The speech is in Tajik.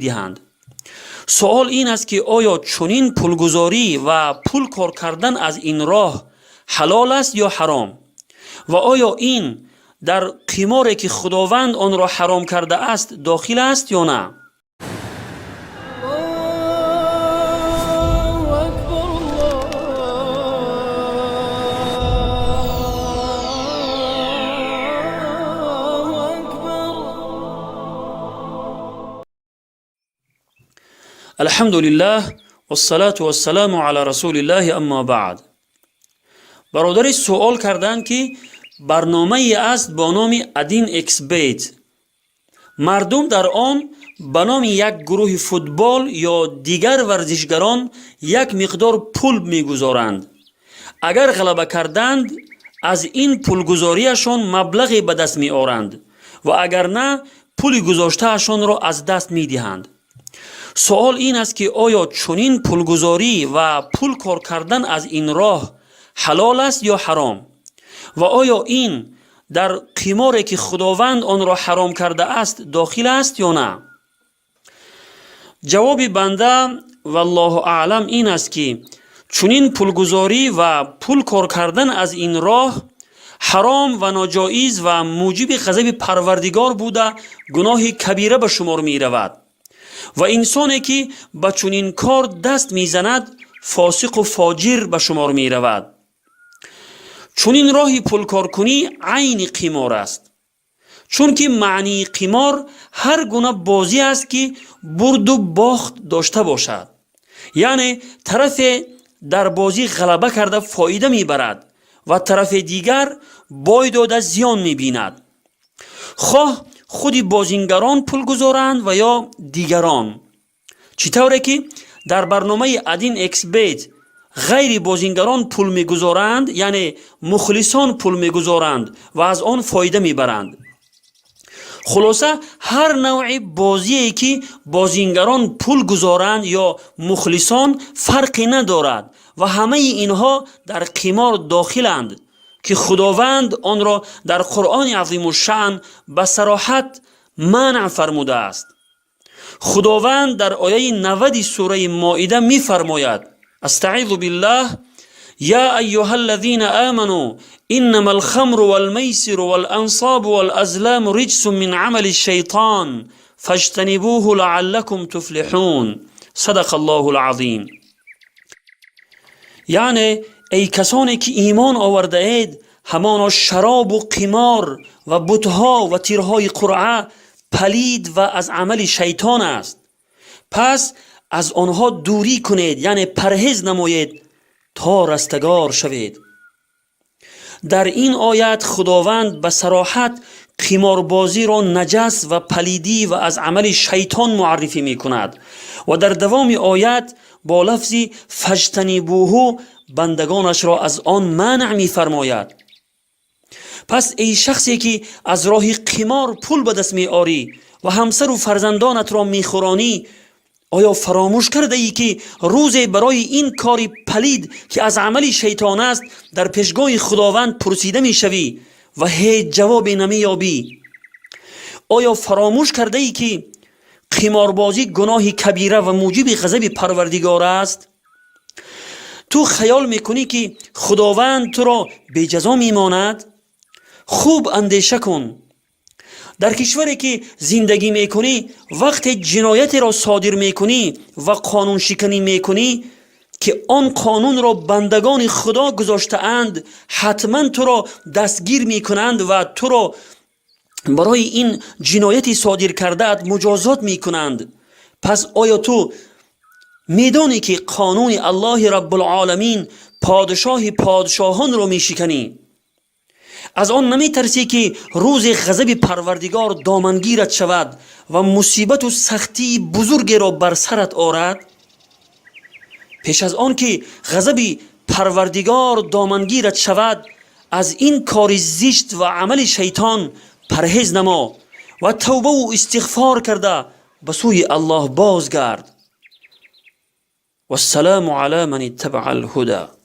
Диҳанд. Суол ин аст, ки оё чунин пулгузорӣ ва пул кор кардан аз ин роҳ ҳалол аст ё ҳаром? Ва оё ин дар қиморе, ки Худованд онро ҳаром кардааст, дохил аст ё на? الله أكبر، الله أكبر. الحمد لله والصلاة والسلام على رسول الله، أما بعد. Бародари суол карданд, ки барномае аст бо номи Один Xbet. Мардум дар он ба номи як гурӯҳи футбол ё дигар варзишгарон як миқдор пул мегузоранд. Агар ғалаба карданд, аз ин пулгузориашон маблағе ба даст меоранд ва агар на, пули гузоштаашонро аз даст медиҳанд. Суол ин аст, ки оё чунин пулгузорӣ ва пул кор кардан аз ин роҳ ҳалол аст ё ҳаром? Ва оё ин дар қиморе, ки Худованд онро ҳаром кардааст, дохил аст ё на? Ҷавоби банда, валлоҳу аълам, ин аст, ки чунин пулгузорӣ ва пул кор кардан аз ин роҳ ҳаром ва ноҷоиз ва муҷиби ғазаби Парвардигор буда, гуноҳи кабира ба шумор меравад ва инсоне, ки ба чунин кор даст мезанад, фосиқу фоҷир ба шумор меравад. Чунин роҳи пулкоркунӣ айни қимор аст, чунки маънии қимор ҳар гуна бозӣ аст, ки бурду бохт дошта бошад, яъне тарафе дар бозӣ ғалаба карда фоида мебарад ва тарафи дигар бой дода зиён мебинад, хоҳ худи бозингарон пул гузоранд ва ё дигарон. Чӣ тавре ки дар барномаи Один Xbet ғайри бозингарон пул мегузоранд, яъне мухлисон пул мегузоранд ва аз он фоида мебаранд. Хулоса, ҳар навъи бозие, ки бозингарон пул гузоранд ё мухлисон, фарқе надорад ва ҳамаи инҳо дар қимор дохиланд, ки Худованд онро дар Қуръони Азимушшаън ба сароҳат манъ фармудааст. Худованд дар ояи 90-и сураи Моида мефармояд: أستعيذ بالله، يا أيها الذين آمنوا إنما الخمر والميسر والأنصاب والأزلام رجس من عمل الشيطان فاجتنبوه لعلكم تفلحون، صدق الله العظيم. Яъне, эй касоне ки имон овардаед, ҳамоно шаробу қимор ва бутҳо ва тирҳои қуръа палид ва аз амали шайтон аст, пас аз онҳо дурӣ кунед, яъне парҳез намоед, то растагор шавед. Дар ин оят Худованд ба сароҳат қиморбозиро наҷас ва палидӣ ва аз амали шайтон муаррифӣ мекунад ва дар давоми оят бо лафзи فاجتنبوه бандагонашро аз он манъ мефармояд. Пас эй шахсе, ки аз роҳи қимор пул ба даст меорӣ ва ҳамсару фарзандонатро мехӯронӣ, оё фаромӯш кардаӣ, ки рӯзе барои ин кори палид, ки аз амали шайтон аст, дар пешгоҳи Худованд пурсида мешавӣ ва ҳеҷ ҷавобе намеёбӣ? Оё фаромӯш кардаӣ, ки қиморбозӣ гуноҳи кабира ва муҷиби ғазаби Парвардигор аст? Ту хаёл мекунӣ, ки Худованд туро беҷазо мемонад? Хуб андеша кун. Дар кишваре, ки зиндагӣ мекунӣ, вақте ҷиноятеро содир мекунӣ ва қонуншиканӣ мекунӣ, ки он қонунро бандагони Худо гузоштаанд, ҳатман туро дастгир мекунанд ва туро барои ин ҷинояти содир кардаат муҷозот мекунанд. Пас оё ту медонӣ, ки қонуни Аллоҳи Раббулоламин, подшоҳи подшоҳонро мешиканӣ? Аз он наметарсӣ, ки рӯзе ғазаби Парвардигор домангират шавад ва мусибату сахтии бузургеро бар сарат орад? Пеш аз он ки ғазаби Парвардигор домангират шавад, аз ин кори зишт ва амали шайтон парҳез намо ва тавбаву истиғфор карда ба сӯи Аллоҳ бозгард. والسلام على من اتبع الهدى.